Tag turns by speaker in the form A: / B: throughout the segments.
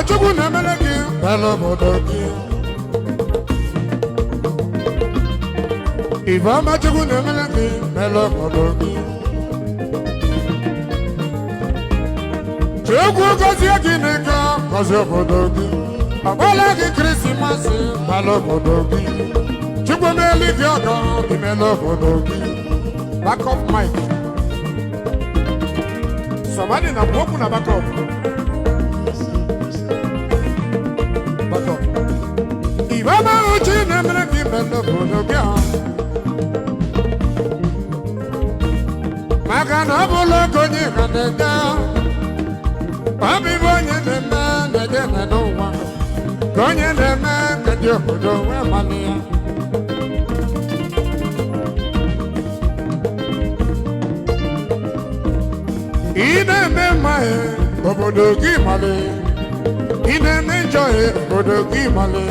A: Chukwu na-emere gị mere obodo gị. Ife ọma Chukwu na-emere gị mere obodo gị. Chukwu gọzie gị n'ike, gọzie obodo gị. Ọgbala gị Krismasị mere obodo gị. Chukwu meeli gị ọgọ imela obodo gị.
B: Backup mic. Somebody na okwu na backup. Backup.
A: Ife ọma ahụ chi na-emere gị mere obodo gị ahụ. Maka na ọ bụla oge onye ha na-ede, ọ bụ ibe onye na-eme na-ede na n'ụwa ka onye na-eme ka ndị obodo nwee mmanụ ya. Ị na-eme mma ya, obodo gị malị. Ị na-eme njọ ya, obodo gị malị.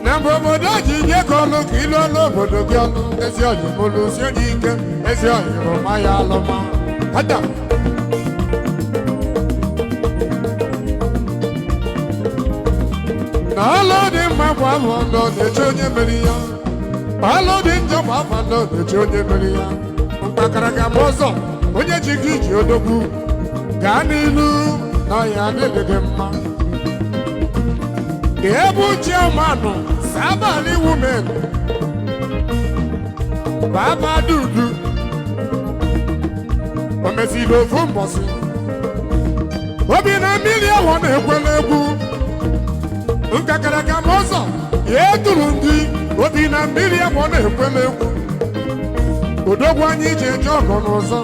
A: Na mgbe obodo ji nye gị ọlụ ka ilu ọlụ obodo gị ọlụ, ezi ọyị mụlụ si onye ike, ezi ọyị rụma ya alụma. Ada. Na ọlụ dị mma bụ afọ ndụ na-eche onye mere ya. Ọlụ dị njọ bụ afọ ndụ na-eche onye mere ya. Mkpakara ga bụ ụzọ onye ji gị ji odogwu gaa n'ilu na ọya adịghị gị mma. Ebu chairman Sabali women Baba Dudu o mesiri ofu mbọsị obi na mmiri awọ na-ekwela egwu nkakaraka ma ụzọ ya eturu ndị obi na mmiri awọ na-ekwela egwu. Odogwu anyị ji eje ọgọ n'ụzọ,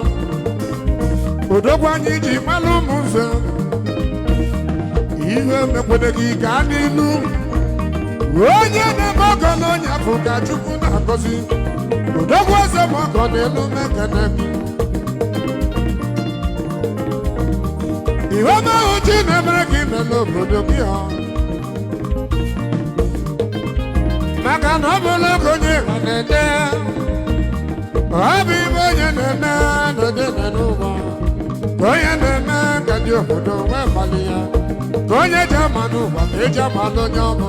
A: odogwu anyị ji malụ ụmụ nze. Ihe mekwede gị gaa n'ilu, onye na-eme ọgọ n'onye afọ ka Chukwu na-agọzi. Odogwu eze m ọgọ n'elu mekene gị. Ihe ọma ahụ chi na-emere gị mere obodo gị ọ, maka na ọ bụla oge onye ha na-ede, ọ bụ ibe onye na-eme na-ede n'ụwa ka onye na-eme ka ndị obodo nwee mmalị ya, ka onye ji ama n'ụwa ka eji amalụ onye ọbụ.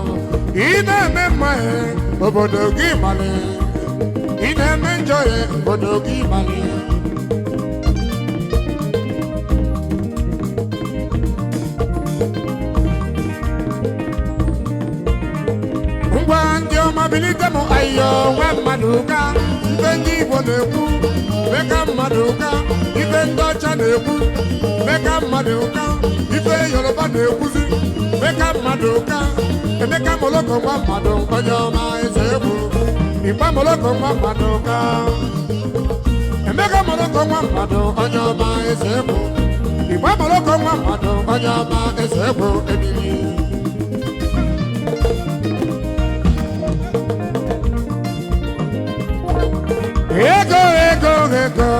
A: Ị na-eme mma ya, obodo gị malị. Ị na-eme njọ ya, obodo gị malị. Ngwa ndị ọma bilite m ayo nwa mmadụ ka ibe ndị Igbo na-ekwu meka mmadụ ka ibe ndị ọcha na-ekwu meka mmadụ ka ife Yoruba na-ekwuzi meka mmadụ ka Emeka Moloko nwa mmadụ onye ọma eze egwu Igba Moloko nwa mmadụ ka Emeka Moloko nwa mmadụ onye ọma eze egwu Igba Moloko nwa mmadụ onye ọma eze egwu ebili. Ego ego ego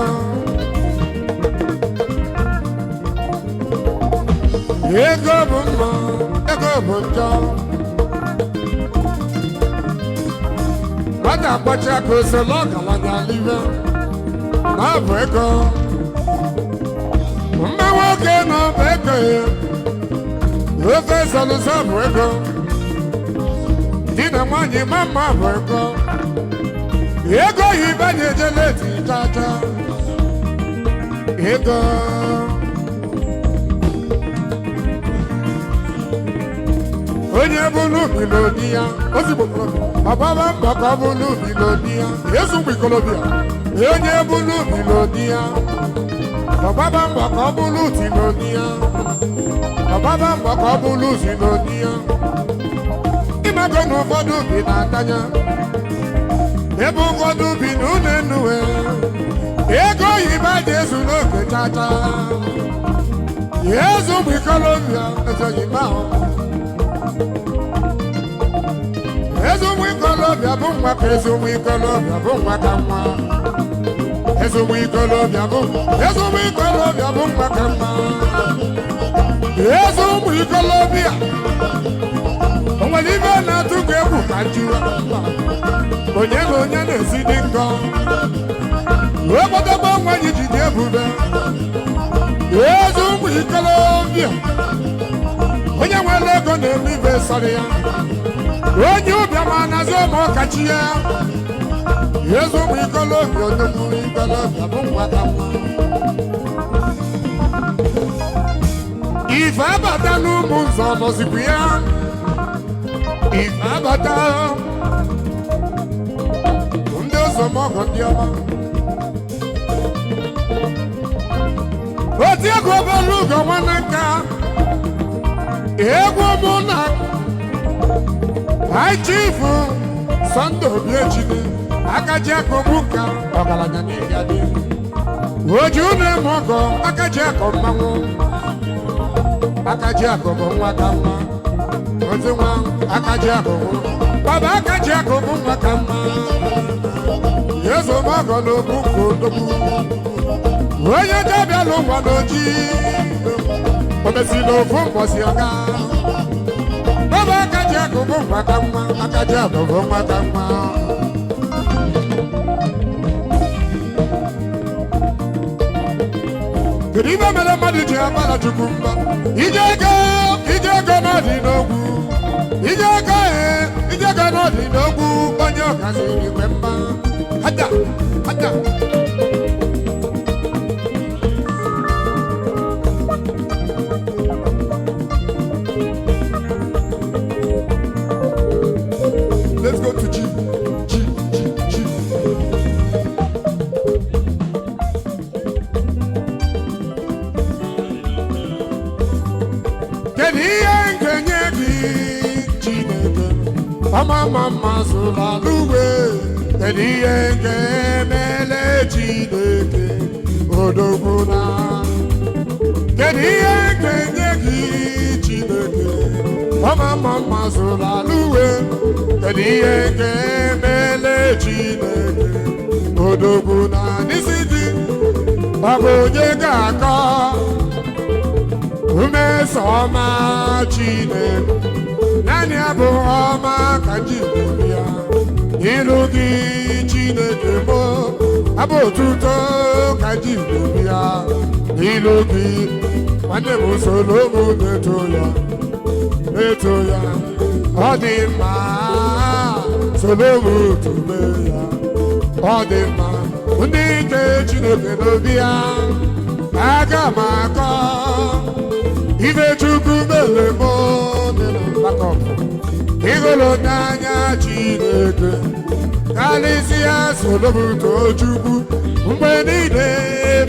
A: ego bụ mma, ego bụ njọ. Nwata akpọcha ka osolo ọgaranya n'iwe na ọ bụ ego. Mma nwoke na ọ bụ ego ya. Ofe sọlụsọ bụ ego. Di na nwaanyị ma mma bụ ego. Ego yibe na-eje leti chacha. Ego onye bụrụ ubi n'odi ya ozugbo ọgbaba mbọ ka ọ bụrụ ubi n'odi ya ezugbo ikolobịa. Onye bụrụ ubi n'odi ya ọgbaba mbọ ka ọ bụrụ uti n'odi ya ọgbaba mbọ ka ọ bụrụ uzi n'odi ya. Ịmago na ụfọdụ ubi na-atanya ebe ụfọdụ bi na ụlọ enuwe. Ego oyibo dị ezu n'oge chacha. Ezu ụmụ ikolobịa ezoghị m ahụ. Eze ụmụ ikolobịa bụ nwa ka eze ụmụ ikolobịa bụ nwa ka nwa. Eze ụmụ ikolobịa bụ eze ụmụ ikolobịa bụ nwa ka nwa. Eze ụmụ ikolobịa o nwere ibe na-atụ gị egwu ka njụwa onye na onye na-esi dị nkọ. Obodobo nwa anyị ji dị ebube. Eze ụmụ ikolobịa, onye nwere ego na-eme ibe sọrọ ya. Onye ụbịam anazi ụmụ ọkachi ya. Eze ụmụ ikolobịa, odogwu ikolobịa bụ nwata nwa. Ife abata n'ụmụ nzọ nọzikwa ya. Ife abata ndị ụzọmọgọ ndị ọma. Oti egwu obere ugo nwanne nka. Egwu mụ na High Chief Sunday Obi Echine, akaji akụ nka ọgaranya n'ihi adị. Oji unu eme ọgọ, akaji akụ mmanwụ. Akaji akụ bụ nwa ka mma. Otu nwa akaji akụ bụ baba, akaji akụ bụ nwa ka mma. Yezu ọgọ n'okwu nke odogwu. Onye jebịala ụwa n'oji, o mesiri n'ofu mbọsi ọga. Baba, akaji akụ bụ nwa ka mma, akaji akụ bụ nwa ka mma. Kedu ibe mere mmadụ ji abara Chukwu mba? Ije ego, ije ego n'ọdị n'ogwu. Ije ego, ee, ije ego n'ọdị n'ogwu, onye ọkaziri igwe mma. Hada, hada. Let's go to G, G, G, G. Kedu ihe m ga-enye gị, Chineke? Ọma mma mma zụrụ ala uwe. Kedu ihe m ga-emele Chineke? Odogwu na. Kedu ihe m ga-enye gị, Chineke? Ọma mma mma zụrụ ala uwe. Kedu ihe m ga-emele Chineke? Odogwu na n'isi gị. Ọ bụ onye ga-akọ mmeso ọma Chineke? Naanị abụ ọma ka ji ya ilu gị, Chineke bụ abụ otuto ka ji ya ilu gị. Nwanne m, soro m na-eto ya, na-eto ya, ọ dị mma. Soro m tube ya, ọ dị mma. Ndị nke Chineke n'obi ya, aga m akọ ife Chukwu mere m dị na mgbakọ. Ịhụrụ n'anya Chineke karịsịa, soro m too Chukwu mgbe niile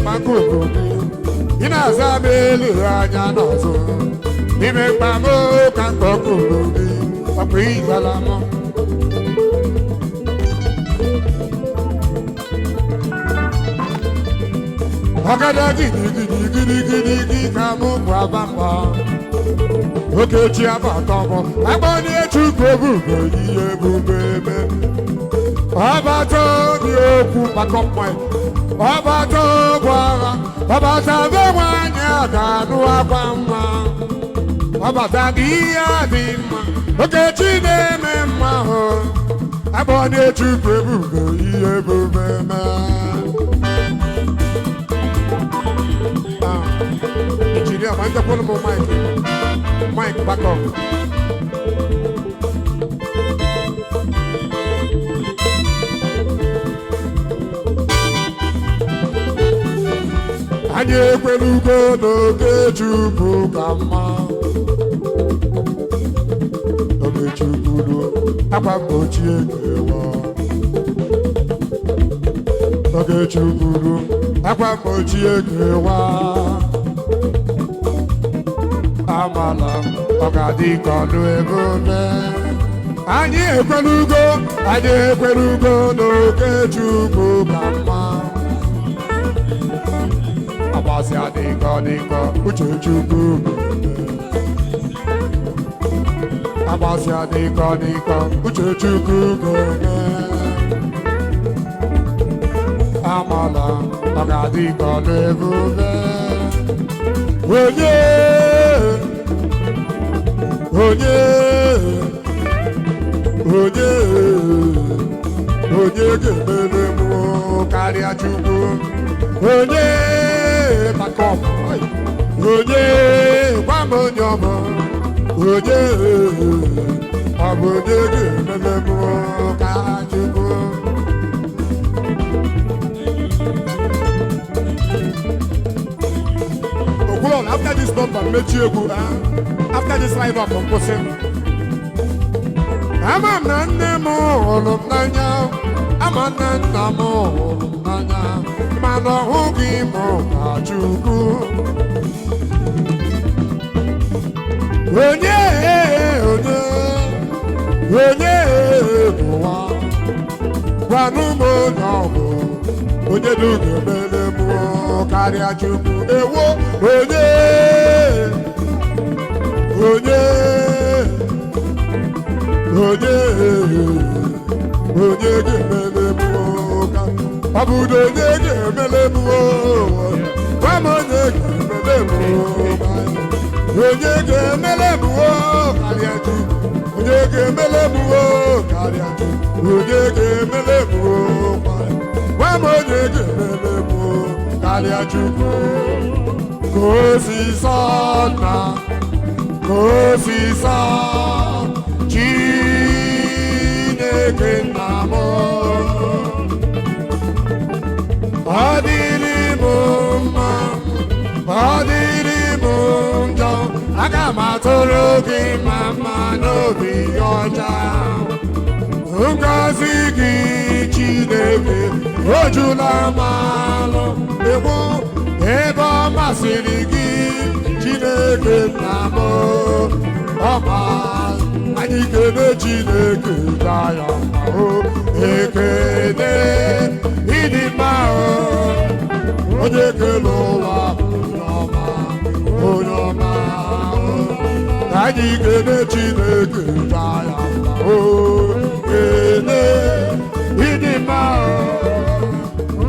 A: maka obodo ị na-aza m elu anya n'azụ n'ime mkpa m ka mkpọkụrụ gị ọkwa ịzala m. Ọgada gidigidi gidigidi gị ka mụ gwaba mba. Okechi abata m agbanye Chukwu ebube ihe ebube eme. Ọbata obi okwu maka mic. Ọbata ogwu agha, ọbata be nwanyị a ga-anụ akwa mma. Ọbata gị ihe dị mma. Okechi na-eme mma hụ. Agbanye Chukwu ebube ihe ebube eme. Ah, Engineer, ma ntekwulu m mic. Mic back up. Anyị ekwelugo n'oge Chukwu ka mma. Oge Chukwu ruo, akwa mgbochi ekewa. Oge Chukwu ruo, akwa mgbochi ekewa. Amala ọ ga-adị ka ọnụ ego mee. Anyị ekwelugo, anyị ekwelugo n'oge Chukwu ka mma. Agbasị adịkọ dịkọ uche Chukwu ga-eme. Agbasị adịkọ dịkọ uche Chukwu ga-eme. Amala ọ ga-adị ka ọlụ ebube. Onye, onye, onye, onye ga-emere m karịa Chukwu? Onye backup. onye ọ bụ onye, ọ bụ onye ga-emele m ka Chukwu.
B: Okwulon, after this number, mechie egwu, ah. After this line up, nkwụsị.
A: Ama m na nne m hụrụ m n'anya, ama na nna m hụrụ m n'anya, mana ọ hụghị m ka Chukwu. Onye, onye, onye n'ụwa, gwanụ m onye ọ bụ onye du ga-emele m karịa Chukwu. Ewo, onye, onye, onye, onye ga-emele m ka ọ bụ na onye ga-emele m, gwa m onye ga-emele m, onye ga-emele m karịa Chukwu, onye ga-emele m karịa Chukwu, onye ga-emele m, gwa m onye ga-emele m karịa Chukwu. Ka o si sọ nna, ka o si sọ Chineke nna m, ọ dịrị m mma, ọ dịrị m njọ, aga m atụrụ gị ma mma n'obi ọcha. Ngọzi gị Chineke o jula m alụ egwu, ebe ọ masịrị gị Chineke nna m, ọma anyị kene Chineke jaya o, ekene ịdị mma o, onye kele ụwa bụ onye ọma, onye ọma o. Anyị kene Chineke jaya o, kene ịdị mma o,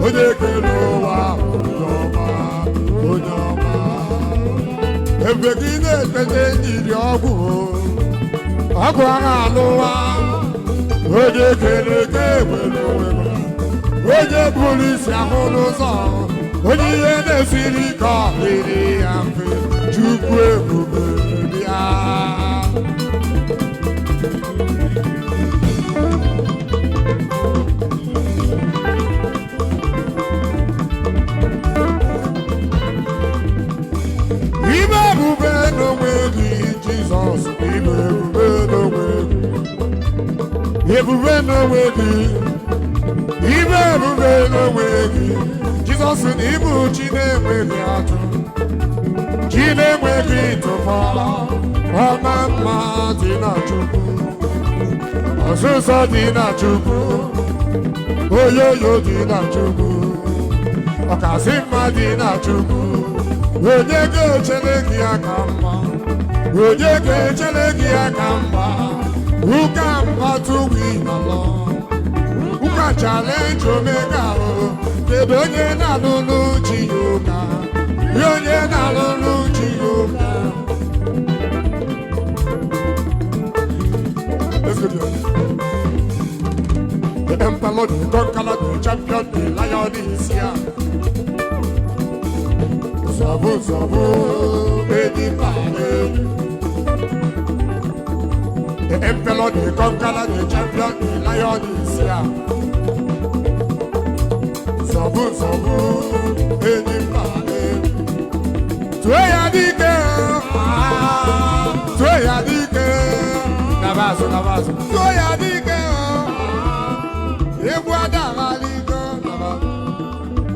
A: onye kele ụwa bụ onye ọma, onye ọma. Ebe gị na-ekpete nyiri ọgwụ o, ọgwụ agha alụwa, onye kere eke nwere onwe m, onye buru isi ahụ n'ụzọ, onye ihe na-esiri ka ọ dịrị ya mfe, Chukwu ebube bịa. Ime ebube n'onwe gị Jizọs, ime ebube n'onwe gị, ebube n'onwe gị, ime ebube n'onwe gị Jizọs, na ịbụ chi na-enweghị atụ, chi na-enweghị ntụpọ, ọma mma dị na Chukwu, ọsụsọ dị na Chukwu, oyoyo dị na Chukwu, ọkasị mma dị na Chukwu. Onye ga-echere gị aka mma, onye ga-echere gị aka mma, ụka mma tupu ịnọlọ, ụka chalenji omega o, kedu onye na-alụlụ chi ya ụka, onye na-alụlụ chi ya ụka.
B: Let's go there. The emperor, the conqueror, the champion, the lion is here.
A: Zabu zabu edi pale.
B: The emperor, the conqueror, the champion, the lion is here.
A: Zabu zabu edi pale. Tue ya dike, tue ya dike,
B: Navazo, navazo.
A: Tue ya dike, egwu adaghaliko,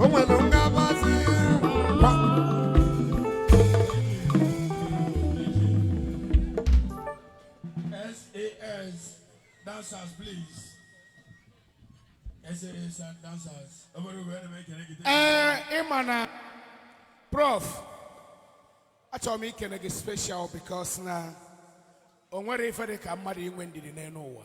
A: o nwere ngabasị.
C: SAS dancers, please. SAS and dancers. Obodo wee na-eme ekele gị.
D: Ee, ịma na Prof, achọrọ m ikene gị special because na o nwere ife dị ka mmadụ inwe ndidi n'elu ụwa.